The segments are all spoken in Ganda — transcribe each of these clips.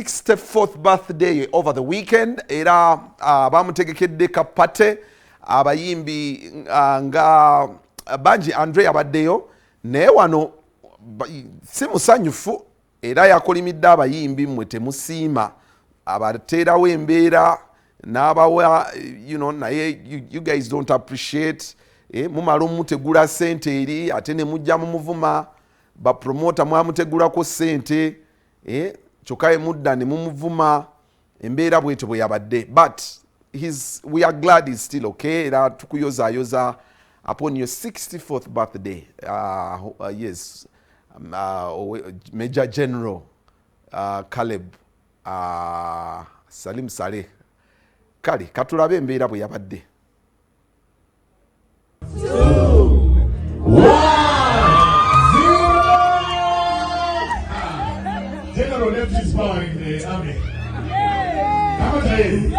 64th birthday over the weekend, era bamutegekedde ka party. Abayimbi nga bangi, Andre abaddeyo, naye wano si musanyufu era yakolimidde abayimbi, mmwe temusiima, abateerawo embeera n'abawa, naye you guys don't appreciate. Mumala omutegula sente eri, ate ne mujja mumuvuma. Bapromota mwamutegulako sente, kyokka emudda ne mumuvuma. Embeera bwetyo bwe yabadde, but we are glad he's still okay. Era tukuyozaayoza upon your 64th birthday. Yes, Major General Caleb Salim Saleh. Kale katulabe embeera bwe yabadde. 2, 1, 0. General left his power in the army. How much are you?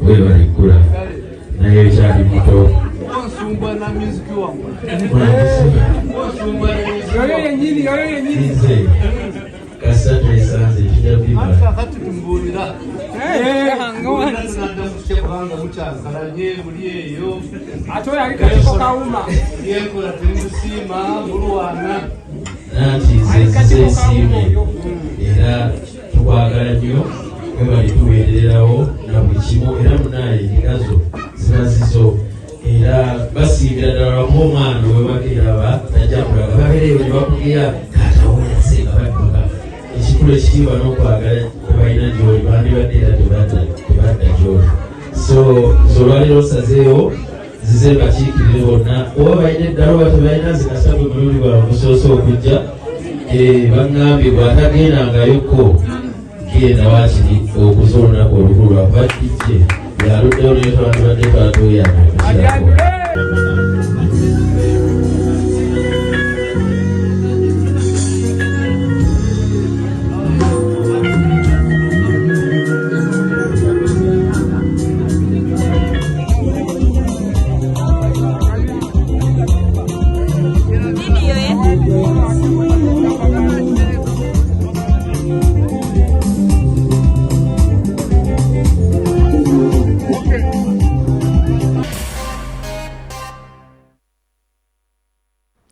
Webalikula naye kyali muto. Nze kasita twesanze tujja bibala. Nanti nze nzize nsiime era tukwagala nnyo, webale tuweererawo na buli kimu, era munaye engazo ziba zizo, era basiibira ddala lwakuba omwana webageraba tajja kulaga babeereyo ne bakugera taata woyase nga badduka. Ekikulu ekitiibwa n'okwagala kwe balina gy'oli, bandibadde era tebadda gy'oli. So nze olwaleero nsazeewo nzize mbakiikirire bonna, oba balina eddala oba tebalina, nze kasita gwe mulundi gwange ogusoose okujja. Baŋŋambye bw'atagendangayokko genda waakiri okuza olunaku olukulu, lwakuba DJ yaluddewo naye twandibadde twatuuyana okukirako.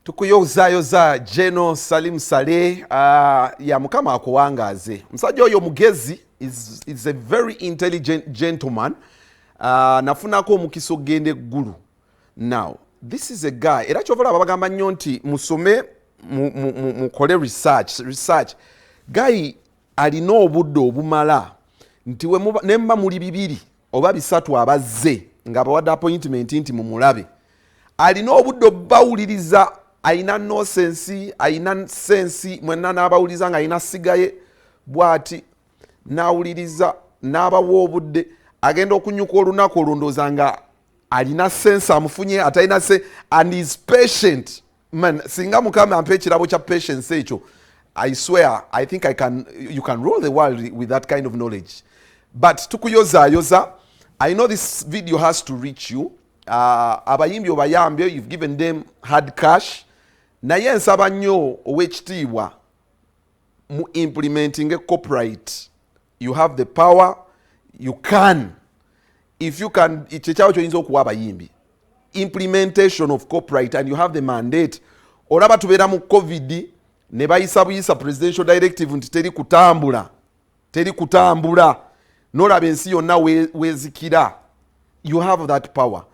Tukuyozayoza General Salim Saleh. Ya Mukama akuwangaaze. Omusajja oyo mugezi, is a very intelligent gentleman. Nafunako omukisa okugenda eggulu. Now this is a guy, era kyova olaba bagamba nnyo nti musome, mukole research. Guy alina obudde obumala nti ne muba muli 2 oba 3 abazze nga bawadde appointment nti mumulabe, alina obudde obbawuliriza, alina nonsense, alina sense, mwenna n'abawuliriza nga alina sigaye bw'ati n'awuliriza n'abawa obudde. Agenda okunyuka olunaku olwo ndowooza nga alina sense, amufunye atalina se, and is patient man. Singa Mukama ampa ekirabo kya patience ekyo, I swear, I think you can rule the world with that kind of knowledge. But tukuyozaayoza, I know this video has to reach you. Abayimbi obayambye, you've given them hard cash, naye nsaba nnyo ow'ekitiibwa mu implementing a copyright. You have the power, you can. If you can, kyekyawo kyoyinza okuwa abayimbi, implementation of copyright, and you have the mandate. Olaba tubeera mu COVID ne bayisa buyisa presidential directive nti teri kutambula, teri kutambula, nolaba ensi yonna wezikira. You have that power.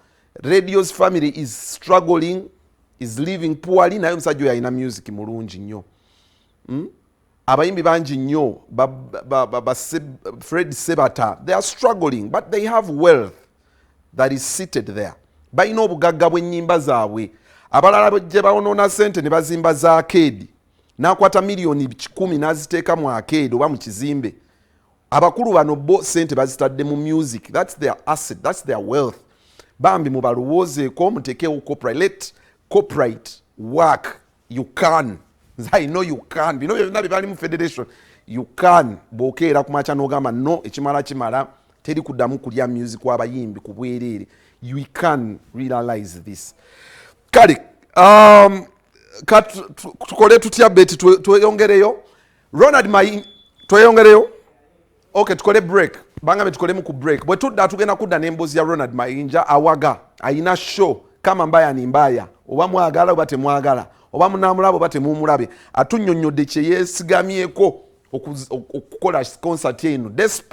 Radio's family is struggling, is living poorly, naye omusajja oyo alina music mulungi nnyo. Abayimbi bangi nnyo, Fred Sebata, they are struggling, but they have wealth that is seated there. Balina obugagga bw'ennyimba zaabwe. Abalala gye baonoona sente ne bazimba za arcade, n'akwata miliyoni 100 n'aziteeka mu arcade oba mu kizimbe. Abakulu bano bo sente bazitadde mu music, that's their asset, that's their wealth. Bambi mubalowoozeeko, muteekewo copyright, let copyright work. You can, I know you can. Bino byonna bye bali mu federation, you can. Bw'okeera ku makya n'ogamba no, ekimala kimala, Teri kuddamu kulya music w'abayimbi ku bwereere. You can realize this. Kale tukole tutya, Beti? Tweyongereyo Ronald Mai, tweyongereyo? Okay, tukole break. Bangambe tukolemu ku break. Bwe tudda, tugenda kudda n'emboozi ya Ronald Mayinja. Awaga ayina show Kama Mbaya ni Mbaya. Oba mwagala oba temwagala, oba munamulaba oba temumulabe, atunnyonnyodde kye yeesigamyeko okukola concert eno.